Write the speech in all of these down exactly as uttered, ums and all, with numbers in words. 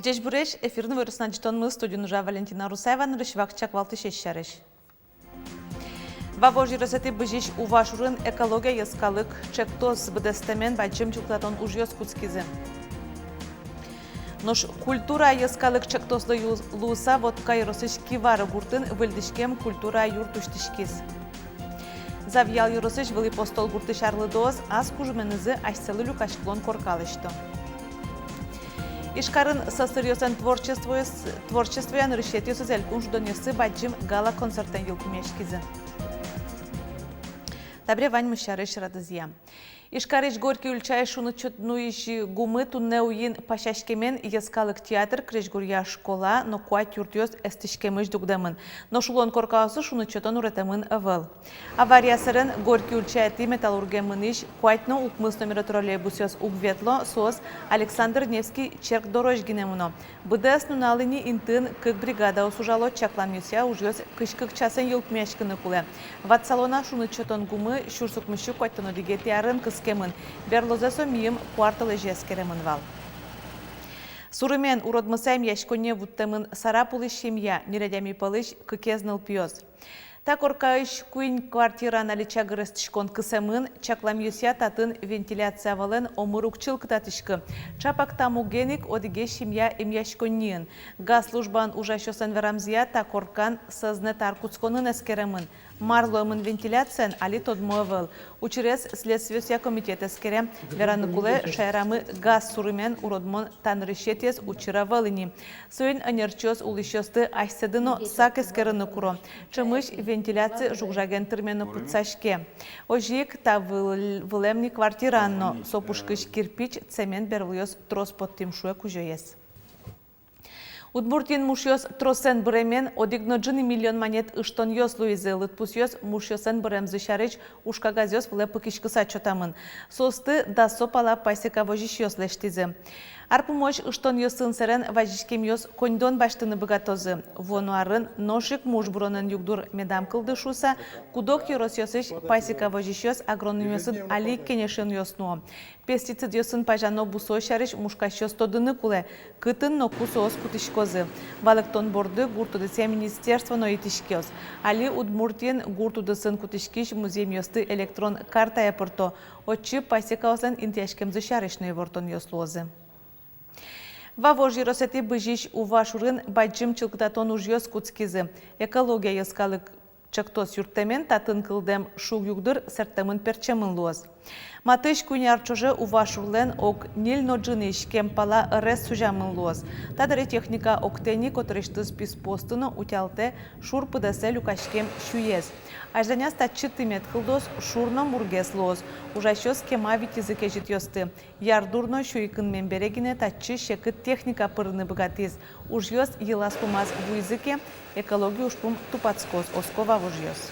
Ӟечбуресь! Эфирын «Иворъёс» адӟытонмы, студиын ужа Валентина Русаева. Нырысь вакчияк валтӥсез сярысь. Вавож ёросэтӥ бызись Увашурын экология йӧскалык ӵектос быдэстэмен бадӟым чылкытатон ужъёс кутскизы. Нош культура йӧскалык ӵектослы ю-, луыса Вотка ёросысь Кивары гуртын выльдӥськем культура юрт усьтӥськиз. Завьял ёросысь Вылӥ Постол гуртысь арлыдоос ас кужменызы асьсэлы люкаськылон корка лэсьто. Ижкарын сӧсыръёслэн творчествоез-, творчествоя нырысетӥосыз элькун шудонъёссы бадӟым гала-концертэн йылпумъяськизы. Табере ваньмыз сярысь радызъя. Ижкарысь Горький ульчаысь шуныт сётон нуись гумы туннэ уин пасяськемен йӧскалык театр, крезьгуръя школа но куать юртъёс эстӥськемысь дугдэмын. Нош улон коркаосы шуныт сётон уретэмын ӧвӧл. Авария сэрен Горький ульчаетӥ Металлурге мынӥсь куать но укмыс номеро троллейбусъёс уг ветло, соос Александр Невский черк дорозь гинэ мыно. Быдэс нунал ини интыын кык бригадаос ужало, чакламъёсъя, ужъёс кызь кык часэн йылпумъяськыны кулэ. Ватсало на, шуныт сётон гумы сюрс укмыссю куатьтон одӥгетӥ арын кыскемын. Берлозэ со мийым куартолэзе эскеремын вал. Сурымен уродмыса эмъяськонние вуттэмын Сарапулысь семья, ньыль адями пӧлысь кыкез нылпиос. Та коркаысь куинь квартираын али чагыр эстӥськон кысэмын. Чакламъёсъя, татын вентиляция ӧвӧлэн омыр уг чылкытатӥськы. Чапак та муген ик одӥгез семья эмъяськонниын. Газ службаын ужасьёслэн верамзыя, та коркан сӧзнэт ар кутсконын эскеремын. Мар луэмын вентиляциен, али тодмо ӧвӧл. Учырез следствиосъя комитет эскере. Вераны кулэ, шаерамы газ сурымен уродмон та нырысетӥез учыр ӧвӧл ини. Соин ӧнерчиос улӥсьёсты асьсэды но сак эскерыны куро. Ӵемысь вентиляци жуг-жаген тырме но пытсаське. Озьы ик та выл-, вылэм ни квартираын но, со пушкысь кирпич, цемент бервылъёс трос поттӥм, шуэ кузёез. Удмуртиын мушъёс тросэн быремен, одӥг но ӝыны миллион манет ыштонъёс луизы. Лыдпусъёс мушъёслэн быремзы сярысь ужкагазъёс вылэ пыкиськыса чотамын. Соосты дасо пала пасека возисьёс лэсьтӥзы. Ар пумозь ыштонъёсын сэрен вазиськемъёс коньдон басьтыны быгатозы. Вуоно арын нош ик муш быронэн югдур медам кылды шуыса, куд-ог ёросъёсысь пасека возисьёс агрономъёсын али ик кенешонъёс нуо. Пестицидъёсын пазяно бусыос сярысь мушкасьёс тодыны кулэ, кытын но ку соос кутӥськозы. Валэктон борды гурт удысъя министерство но итӥськоз. Али Удмуртиын гурт удысын кутӥськись музъемъёсты электрон картае пырто. Отчы пасекаослэн интыяськемзы сярысь но ивортонъёс луозы. Вавож ёросэтӥ бызись Увашурын бадӟым чылкытатон ужъёс кутскизы. Экология йӧскалык ӵектос юрттэмен татын кылдэм шуг югдур сэрттэмын-пертчемын луоз. Матысь куинь ар ӵоже Увашурлэн ог ньыль но ӝыны иськем пала ӧрез сузямын луоз. Та дыре техника октэ ни котырысьтыз писпуосты но утялтэ шур пыдэсэ люкаськем сюез. Азьланяз татчы тымет кылдоз, шур но мургес луоз. Ужасьёс кема витизы кезьытъёсты. Ярдур но сюй кынмем бере гинэ татчы секыт техника пырыны быгатӥз. Ужъёс йылаз-пумаз вуизы ке, экологи ужпум тупатскоз, оско вавожъёс.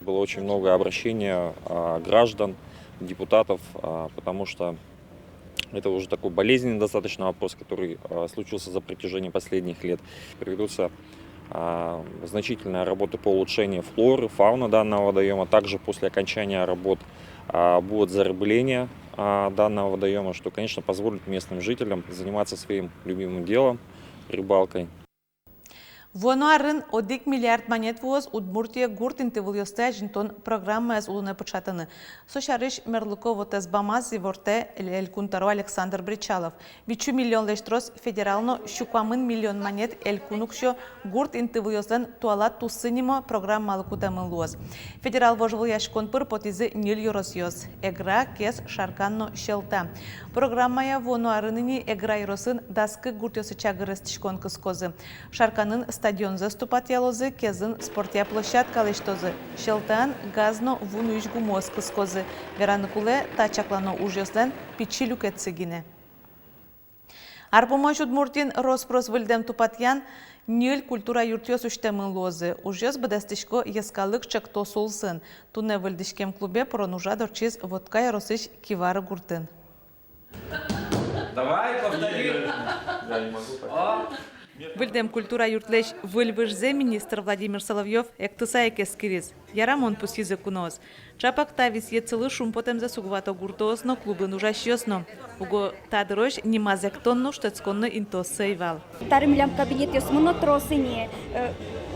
Было очень много обращений, а, граждан, депутатов, а, потому что это уже такой болезненный достаточно вопрос, который, а, случился за протяжении последних лет. Проведутся, а, значительные работы по улучшению флоры, фауны данного водоёма. Также после окончания работ, а, будет зарыбление, а, данного водоёма, что, конечно, позволит местным жителям заниматься своим любимым делом, рыбалкой. Вуоно арын одӥг миллиард манет вуоз Удмуртие гурт интывылъёсты азинтон программаез улонэ пыӵатыны. Со сярысь мерлыко вотэс бамаз ивортэ элькун тӧро Александр Бречалов. Витьсю миллионлэсь трос федерал но сю куамын миллион манет элькун уксё гурт интывылъёслэн «Туала туссы» нимо программалы кутэмын луоз. Федерал вожвылъяськон пыр потӥзы ньыль ёросъёс: Эгра, Кез, Шаркан но Сьӧлта. Программая вуоно арын ини Эгра ёросын дас кык гуртъёсы чагыр эстӥськон кыскозы. Шарканын стадионзэс тупатъялозы, Кезын спортъя площадка лэсьтозы, Сьӧлтаын газ но ву нуись гумыос кыскозы. Вераны кулэ, та чаклано ужъёслэн пичи люкетсы гинэ. Ар пумозь Удмуртиын рос-прос выльдэм-тупатъян ньыль культура юртъёс усьтэмын луозы. Ужъёс быдэстӥсько йӧскалык ӵектос улсын. Туннэ выльдӥськем клубе пырон ужрад ортчиз Вотка ёросысь Кивары гуртын. Давай, повтори. Я не могу так. О. Выльдэм культура юртлэсь выль выжзэ министр Владимир Соловьёв эктыса ик эскериз. Ярамон пусйизы куноос. Чапак та висъетсылы шумпотэмзэс уг вато гуртоос но клубын ужасьёс но. Уго та дырозь нимаз эктон но, шутэтскон но интыоссы ӧй вал. Табере милям кабинетъёсмы но трос ини, э,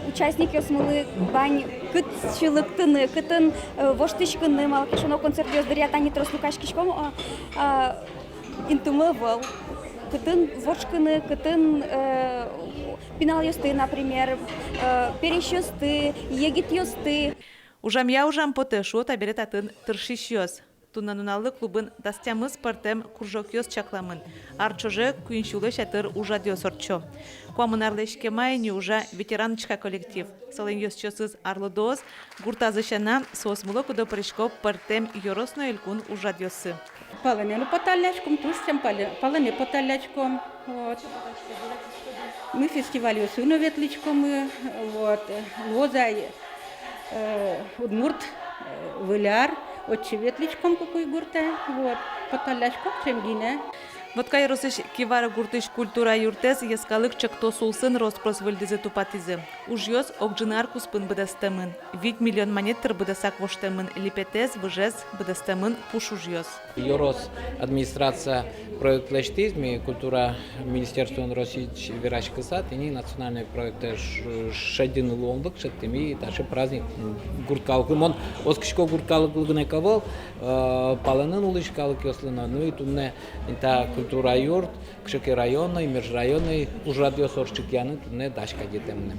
участникъёсмылы вань кыӵе сямен лыктыны, кытын, э, воштӥськыны, малы ке шуоно концертъёс дыръя тани трос люкаськиськом, а, а, интымы ӧвӧл. Кытын воштӥськыны, кытын, э, пиналъёсты, например, э, пересьёсты, егитъёсты. Ужамъя ужам потэ, шуо табере татын тыршисьёс. Туннэ нуналлы клубын дас тямыс пӧртэм кружокъёс чакламын. Ар ӵоже куинь сюлэсь ятыр ужрадъёс ортчо. Куамын арлэсь кема ини ужа «Ветераночка» коллектив. Солэн ёзчиосыз арлыдоос, гуртазы сяна, соос мылокыдо пырисько пӧртэм ёрос но элькун ужрадъёсы. Палэнэ но поталляськом, туж ӵем палэ-, палэнэ поталляськом. Вот. Мы фестивальёсы но ветлӥськомы, вот. Луоз ай, э, удмурт, э, Выль ар, отчы ветлӥськом Кукуй гуртэ, вот. Поталляськом ӵем гинэ. Вотка ёросысь Кивара гуртысь культура юртэз йӧскалык ӵектос улсын рос-прос выльдӥзы, тупатӥзы. Ужъёс ог ӝыны ар куспын быдэстэмын. Вить миллион манет тыр быдэсак воштэмын липетэз, выжез, быдэстэмын пуш ужъёс. Ёрос администрация проект лэсьтӥз, ми культура министерствоен Россиысь вераськыса, тӥни национальной проектэ ш-, шедьыны луонлык шедьтӥм, и таӵе праздник, м, гурт калыклы, мон оскисько, гурт калыклы гинэ ӧвӧл, э, палэнын улӥсь калыкъёслы но, ну и туннэ та культура юрт, кыӵе ке районной, межрайонной ужрадъёс ортчытъяны туннэ дась кадь ик мынэ.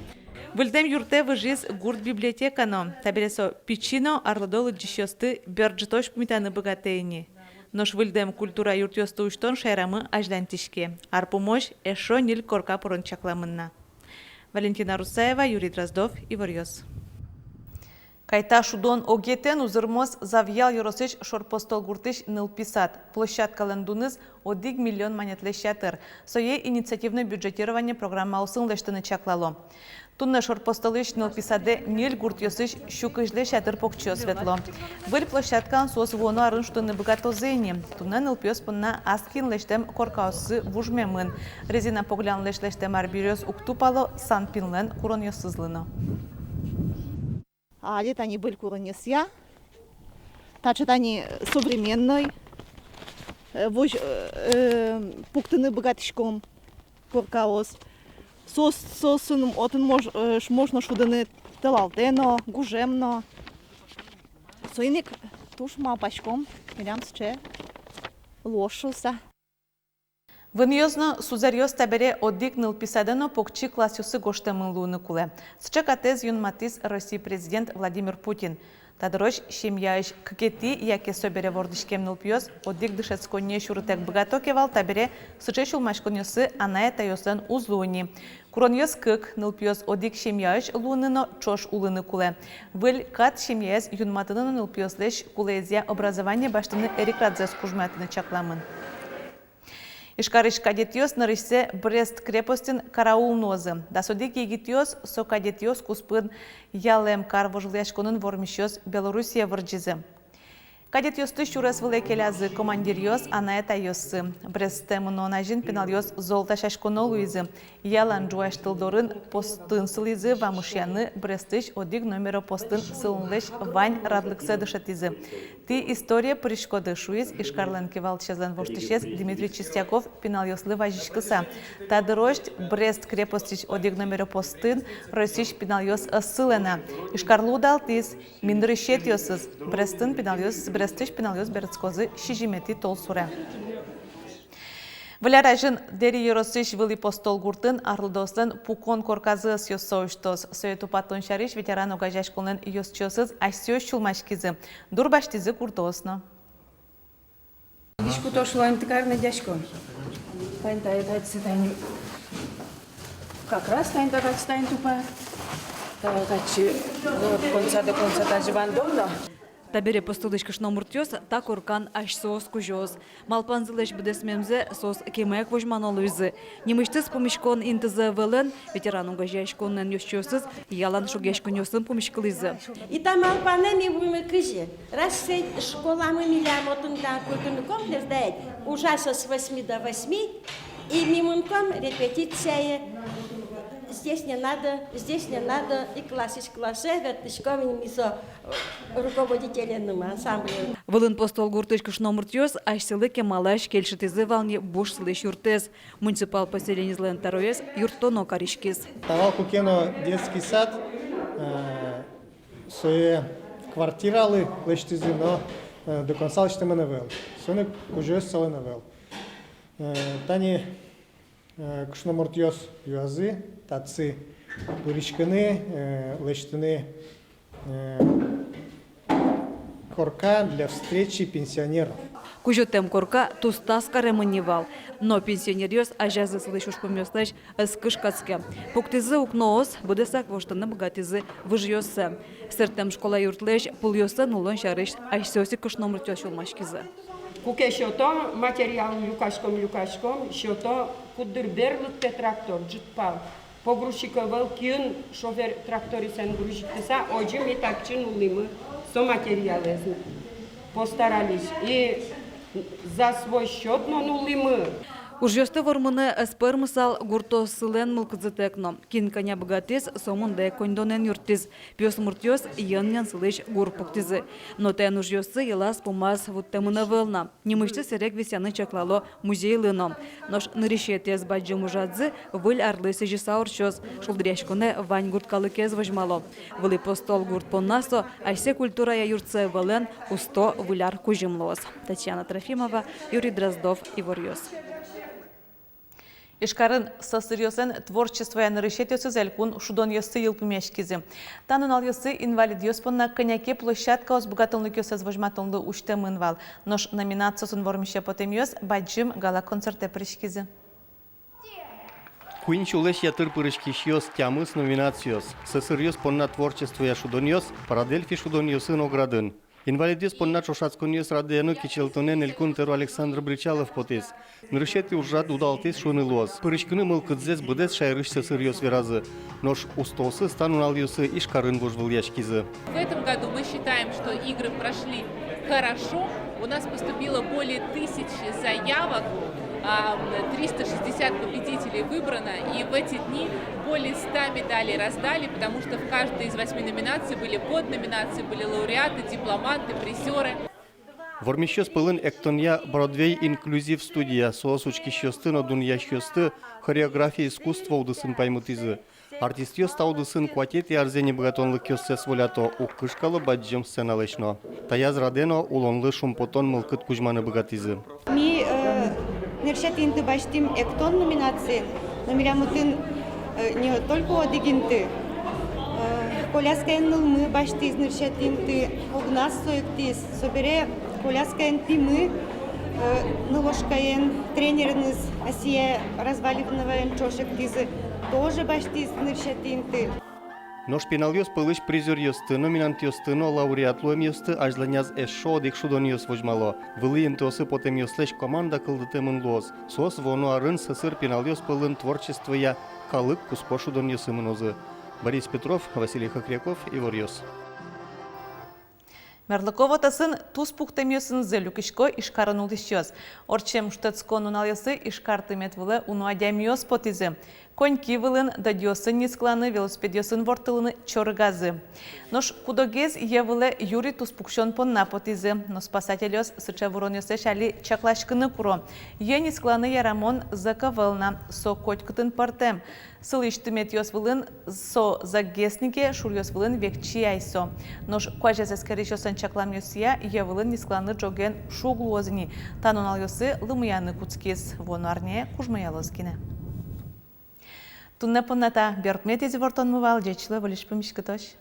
Выльдэм юртэ выжиз гурт библиотека но. Табере со пичи но, арлыдо лыдӟисьёсты бер ӝытозь пумитаны быгатэ ини. Нош выльдэм культура юртъёсты усьтон шаерамы азьланьтӥське. Ар пумозь эшшо ньыль корка пырон чакламын на. Валентина Русаева, Юрий Дроздов, «Иворъёс». Кайта шудон огъетэн узырмоз Завьял ёросысь Шорпостол гуртысь нылпи сад. Площадкалэн дуныз одӥг миллион манетлэсь ятыр. Сое инициативной бюджетирование программаосын лэсьтыны чаклало. Туннэ Шорпостолысь нылпи садэ ньыль гуртъёсысь сю кызьлэсь ятыр покчиос ветло. Выль площадкаын соос вуоно арын шудыны быгатозы ини. Туннэ нылпиос понна ас киын лэсьтэм коркаоссы вужмемын. Резина поглянлэсь лэсьтэм арбериос уг тупало санпинлэн куронъёсызлы но. Али тани выль куронъёсъя, таӵе тани современной, э, возь-, э, э, пуктыны быгатӥськом коркаос. Соос, соосын отын мож-, э, ш-, можно шудыны тӧлалтэ но, гужем но. Соин ик туж малпаськом, милям сыӵе луоз шуыса. Вынъёс но сузэръёс табере одӥг нылпи садэ но покчи классъёсы гожтэмын луыны кулэ. Сыӵе катэз юнматӥз Россий президент Владимир Путин. Та дырозь семьяысь кыкетӥ яке собере вордӥськем нылпиос одӥг дышетсконние сюрытэк быгато ке вал, табере сыӵе сюлмаськонъёссы анай-атайёслэн уз луы ни. Куронъёс кык: нылпиос одӥг семьяысь луыны но ӵош улыны кулэ. Выль кат семьяез юнматыны но нылпиослэсь кулэезъя образование басьтыны эрикрадзэс кужмоятыны чакламын. Ижкарысь кадетъёс нырысьсэ Брест крепостьын караул нуозы. Дас одӥг егитъёс, со кадетъёс куспын ялэм кар вожвылъяськонын вормисьёс, Белоруссие вырӟизы. Кадетъёсты сюрес вылэ келязы командиръёс, анай-атайёссы. Брестэ мынон азьын пиналъёс зол дасяськоно луизы. Ялан ӝуась тыл дорын постын сылӥзы вамышъяны Брестысь одӥг номеро постын сылынлэсь вань радлыксэ дышетӥзы. Тӥ историе пыриськоды, шуиз Ижкарлэн кивалтӥсезлэн воштӥсез Дмитрий Чистяков пиналъёслы вазиськыса. Та дырозь Брест крепостьысь одӥг номеро постын Россиысь пиналъёс ӧз сылэ на. Ижкарлы удалтӥз, ми нырысетӥосыз. Брестын пиналъёс, Брестысь пиналъёс берытскозы сизьыметӥ толсуре. Выль ар азьын Дэри ёросысь Вылӥ Постол гуртын арлыдоослэн пукон корказы ӧсъёссэ усьтоз. Сое тупатон сярысь ветеран огазеяськонлэн ёзчиосыз асьсэос сюлмаськизы. Дурбасьтӥзы гуртоос но. Дӥськутошло, интыкарны дясько. Тань, тань, тань, тань. Как раз тань, тань, тань, тань тупа. Тань, тань, вот, конца до конца даже вандом, но. Табере Постолысь кышномуртъёс та коркан асьсэос кузёос. Малпанзылэсь быдэсмемзэ соос кемаяк возьмано луизы. Нимысьтыз пумиськон интызы ӧвӧлэн, ветеран огазеяськонлэн ёзчиосыз ялан шугъяськонъёсын пумиськылӥзы. И та малпанэ ми вуимы кызьы, раз сыӵе школамы милям, отын та культурный комплекс, да ведь, ужа со с восьми до восьми, и ми мынком репетицие, Здесь не надо, здесь не надо, и классысь классе ветлӥськом ини ми со, э, руководителенымы ансамбле. Вылын Постол гуртысь кышномуртъёс асьсэлы кемалась кельшытӥзы вал ни буш сылӥсь юртэз. Муниципал поселенизылэн тӧроез юрттоно кариськиз. Та вал куке но детский сад, э, сое квартиралы лэсьтӥзы, но, э, до конца лэсьтэмын ӧвӧл. Соин ик кузёез солэн ӧвӧл. Э, тани, э, кышномуртъёс юазы татчы пыриськыны, э, лэсьтыны, э, корка для встречи пенсионеров. Кузётэм корка тустаз каремын ни вал, но пенсионеръёс азязы сылӥсь ужпумъёслэсь ӧз кышкатске. Пуктӥзы укноос, быдэсак воштыны быгатӥзы выжъёссэ. Сэртэм школа юртлэсь пулъёссэ нуллон сярысь асьсэос ик кышномуртъёс сюлмаськизы. Куке сёто материал, люкаськом, люкаськом, сёто, куддыр бер лыктэ трактор, ӝытпал. Погрузчик ӧвӧл, киын шофёр трактористэн грузиктыса, озьы ми татчы нуллӥмы со материалэз. Постарались. И за свой счёт но нуллӥмы. Ужъёсты вормыны ӧз пӧрмысал гуртоосылэн мылкыдзытэк но. Кин кӧня быгатӥз, со мында ик коньдонэн юрттӥз. Пиосмуртъёс йӧн-йӧн сылӥсь гур пуктӥзы. Но таин ужъёссы йылаз-пумаз вуттэмын ӧвӧл на. Нимысьтыз сэрег висъяны чаклало музейлы но. Нош нырысетӥез бадӟым ужрадзы выль арлы сӥзьыса ортчоз. Шулдыръяськонэ вань гурт калыкез возьмало. Вылӥ Постол гурт понна со асьсэ культурая юртсэ ӧвӧлэн усто выль ар кузьым луоз. Татьяна Трофимова, Юрий Дроздов, «Иворъёс». Ижкарын сӧсыръёслэн творчествоя нырысетӥосыз элькун шудонъёссы йылпумъяськизы. Та нуналъёсы инвалидъёс понна кӧня ке площадкаос быгатонлыкъёссэс возьматонлы усьтэмын вал. Нош номинациосын вормисе потэмъёс бадӟым гала-концертэ пыриськизы. Куинь сюлэсь ятыр пыриськисьёс, тямыс номинациос. Сӧсыръёс понна творчествоя шудонъёс Парадельфи шудонъёсын Оградын. Инвалидъёс понна ӵошатсконъёс радъяно-кичӧлтонэн элькун тӧро Александр Бречалов потӥз. Нырысетӥ ужрад удалтӥз шуыны луоз. Пыриськыны мылкыдзэс быдэс шаерысь сӧсыръёс веразы. Нош устоосыз та нуналъёсы Ижкарын вожвылъяськизы. В этом году мы считаем, что игры прошли хорошо. У нас поступило более тысячи заявок, а, триста шестьдесят победителей выбрано, и в эти дни более ста медалей раздали, потому что в каждой из восьми номинаций были подноминации, были лауреаты, дипломанты, призёры. Вормисьёс пӧлын эктонъя «Бродвей инклюзив студия», соос учкисьёсты но дунъясьёсты хореография искусство удысын паймытӥзы. Артистъёс та удысын куатетӥ арзэ ини быгатонлыкъёссэс волято, уг кышкало бадӟым сценалэсь но. Таяз радэ но улонлы шумпотон мылкыд кузьманы быгатӥзы. Ми, э, нырысетӥ инты басьтӥм эктон номинациын, но милям отын, э, не только одӥг инты. Э, коляскаен нылмы басьтӥз нырысетӥ инты, огназ со эктӥз, собере коляскаен пимы, э, нылошкаен тренереныз Асия Разваливноваен ӵош эктӥзы, тоже басьтӥз нырысетӥ инты. Нош пиналъёс пӧлысь призёръёсты, номинантъёсты но лауреат луэмъёсты азьланяз эшшо одӥг шудонъёс возьмало. Вылӥ интыосы потэмъёслэсь команда кылдытэмын луоз. Соос вуоно арын сӧсыр пиналъёс пӧлын творчествоя калык куспо шудонъёсы мынозы. Борис Петров, Василий Хохряков, «Иворъёс». Мерлыко вотэсын туспуктэмъёсынызы люкисько Ижкарын улӥсьёс. Ортчем шутэтскон нуналъёсы Ижкар тымет вылэ уно адямиос потӥзы. Коньки вылын, додиосын нискыланы, велосипедъёсын ворттылыны чорыгазы. Нош куд-огез йӧ вылэ юри туспуксён понна потӥзы. Но спасательёс сыӵе вуронъёслэсь али чакласькыны куро. Йӧ нискыланы ярамон зӧк ӧвӧл на, со котькытын пӧртэм. Сылӥсь тыметъёс вылын со зӧкгес ни ке, шуръёс вылын векчи ай со. Нош куазез эскерисьёслэн чакламъёсъя, йӧ вылын нискыланы ӝоген шуг луоз ини. Та нуналъёсы лымыяны кутскиз, вуоно арняе кужмоялоз гинэ. Туннэ понна та берпуметӥез ивортонмы вал. Ӟеч луэ, выльысь пумиськытозь.